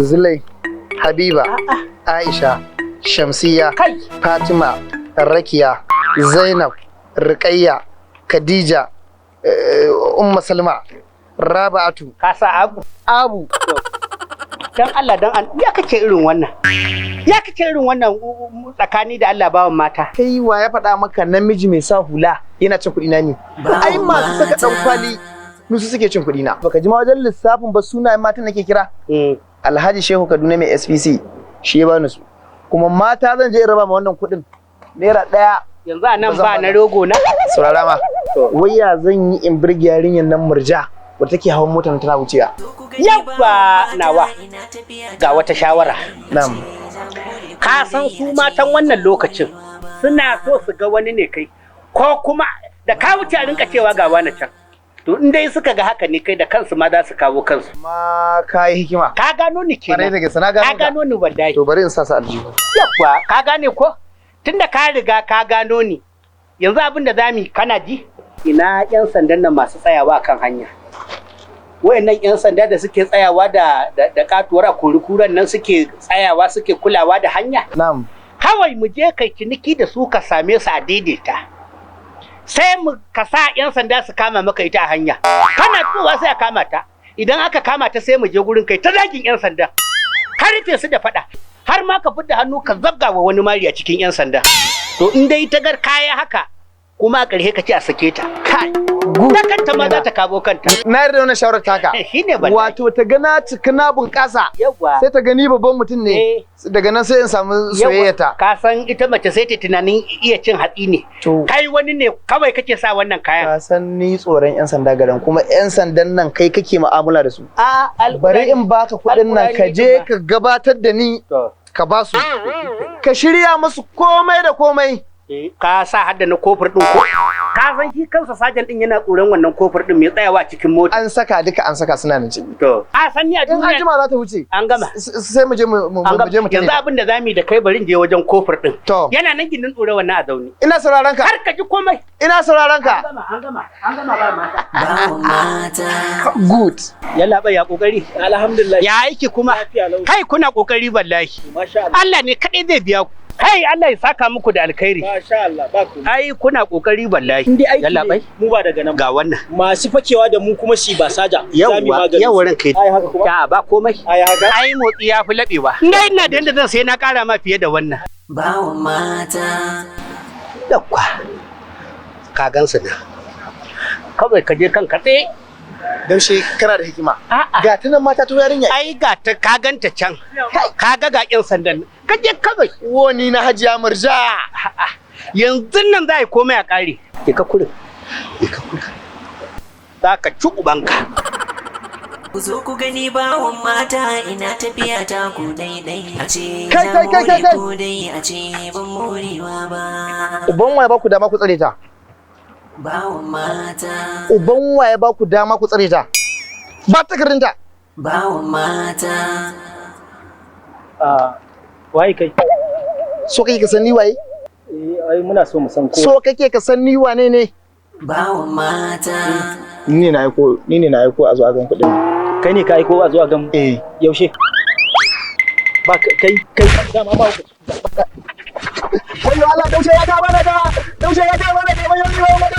Zulai, Habiba, Aisha, Shamsiya, Kai. Fatima, Rakiya, Zainab, Rukayya, Khadija, Umma Salma, Raba'atu, Ka sa abu. Abu. Dan Allah dan an ya kace irin wannan. Ya kace irin wannan tsakani da Allah bawan mata. Kai wa ya faɗa maka namiji mai sa hula yana cin kuɗi na ne? Ai masu saka ɗan kwali nusu suke cin kuɗi na. Baka ji ma wajen lissafin ba sunayen matan nake kira? Alhaji Shehu Kaduna mai SPC shi ya bani su. Kuma mata zan je in raba ma wannan kuɗin. ₦1. Yanzu a nan Ba zan ba na bada. rogo na. Saurara ma. Wai ya zan yi in birge yarinyar nan Murja wadda take hawan motar tana wucewa? Yawwa nawa. Ga wata shawara. Na'am. Ka san su matan wannan lokacin suna so su ga wani ne kai ko kuma da ka wuce a rinka cewa ga wani can. To in dai suka ga haka ne kai da kansu ma za su kawo kansu. Ma ka yi hikima. Ka gano ni Kwarai kenan. da gaske na gano Ka ka. gano ni wallahi. To bari in sa su aljihu. Yawwa ka gane ko? Tunda ka riga ka gano ni. Yanzu abin da zamu yi kana ji? Ina 'yan sandan nan masu tsayawa kan hanya. Wayannan 'yan sanda da suke tsayawa da katuwar a kuran nan suke tsayawa suke kulawa da hanya. Na'am. Kawai mu je kai ciniki da su ka same su a daidaita. Sai mu ka sa 'yan sanda su kama maka ita a hanya. Kana tsowa sai a kama ta. Idan aka kama ta sai mu je gurin kai ta zagin 'yan sanda. Ka rufe su da faɗa. Har ma ka fidda hannu ka zabga wa wani mari a cikin 'yan sanda. To in dai ta gar kaya haka kuma a ƙarshe ka ce a sake ta. Kai. Ta kanta ma za ta kamo kanta. Na yarda da wannan shawarar taka. Shine ba. Wato ta ga na cika na bunƙasa. Yawwa. Sai ta gani babban mutum ne. Eh. Daga nan sai in samu soyayyata. Ka san ita mace sai ta tunanin iya cin hatsi ne. To. Kai wani ne kawai kake sa wannan kayan. Ka san ni tsoron 'yan sanda garan kuma 'yan sandan nan kai kake mu'amala da su. A Bari in baka kuɗin nan ka je ka gabatar da ni ka ba su. Ka shirya musu komai da komai. Ka sa hadda na kofar din ko? Ka san shi kansa sajan din yana tsoron wannan kofar din mai tsayawa cikin mota. An saka duka an saka suna nan ciki. To. A san ni a In duniya anjima za ta wuce. An gama. Sai mu je mu mu An mu gama. je mu tare. Yanzu abin da zamu yi da kai bari in je wajen kofar din. To. Yana nan gindin tsore wannan a zaune. Ina sauraron ka. Har ka ji komai. Ina sauraron ka. An gama an gama an gama ba mata. Bawan mata. Good. Yalla bai ya kokari. Alhamdulillah. Ya aiki kuma. Lafiya lau. Kai kuna kokari wallahi. Masha Allah. Allah ne kadai zai biya ku. Kai Allah ya saka muku da alkhairi. Masha Allah ba ku. Ai kuna kokari wallahi. In dai aiki Yalla ne bai. mu ba daga nan. Ga wannan. Masu fakewa da mu kuma shi ba saja. Za mu yi Yawwa maganin su. yawwa ranka. Ai haka kuma. Ya ba komai. Ai haka. Ai motsi ya fi laɓewa. Ina ina da yadda zan sai na ƙara ma fiye da wannan. Bawan mata. Yawwa. Ka gansu na. Kawai ka je kanka tsaye. Daushe kana da hikima. A'a. Ga ta nan mata ta yarinya. Ai ga ta ka ganta can. Ka ga ga ƴan sandan. Ka je kawai. Woni na Hajiya Murja. A'a. Yanzu nan za a yi komai a ƙare. Ke ka kurin. Ke ka kurin. Za ka ci ubanka. Ku zo ku gani bawan mata ina tafiya ta ku daidai a ce Kai, na kai, kai, kai, more kai. ko dai a ce ban morewa ba. Uban waye ba ku dama ku tsare ta? Bawan mata. Uban waye ba ku dama ku tsare ta? Ba takardunta. Bawan mata. Ah, waye kai? So kake ka san ni waye? Eh, ai muna so mu san ko. So kake ka san ni wane ne? Bawan mata. Ni ne na aiko, ni ne na aiko a zo a gan kuɗin. Kai ne ka aiko a zuwa gan Eh. yaushe? Ba kai kai dama ba ku. Wayo Allah Daushe ya ta mana ta. Daushe ya ta mana ta. Wayo ni wayo mata.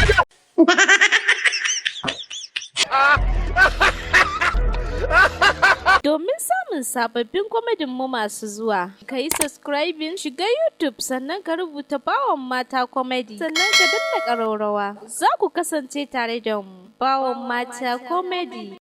Domin samun sababbin kwamedin mu masu zuwa, ka yi subscribing shiga YouTube sannan ka rubuta Bawan Mata Comedy sannan ka danna ƙaraurawa. Za ku kasance tare da mu, Bawan Mata Comedy.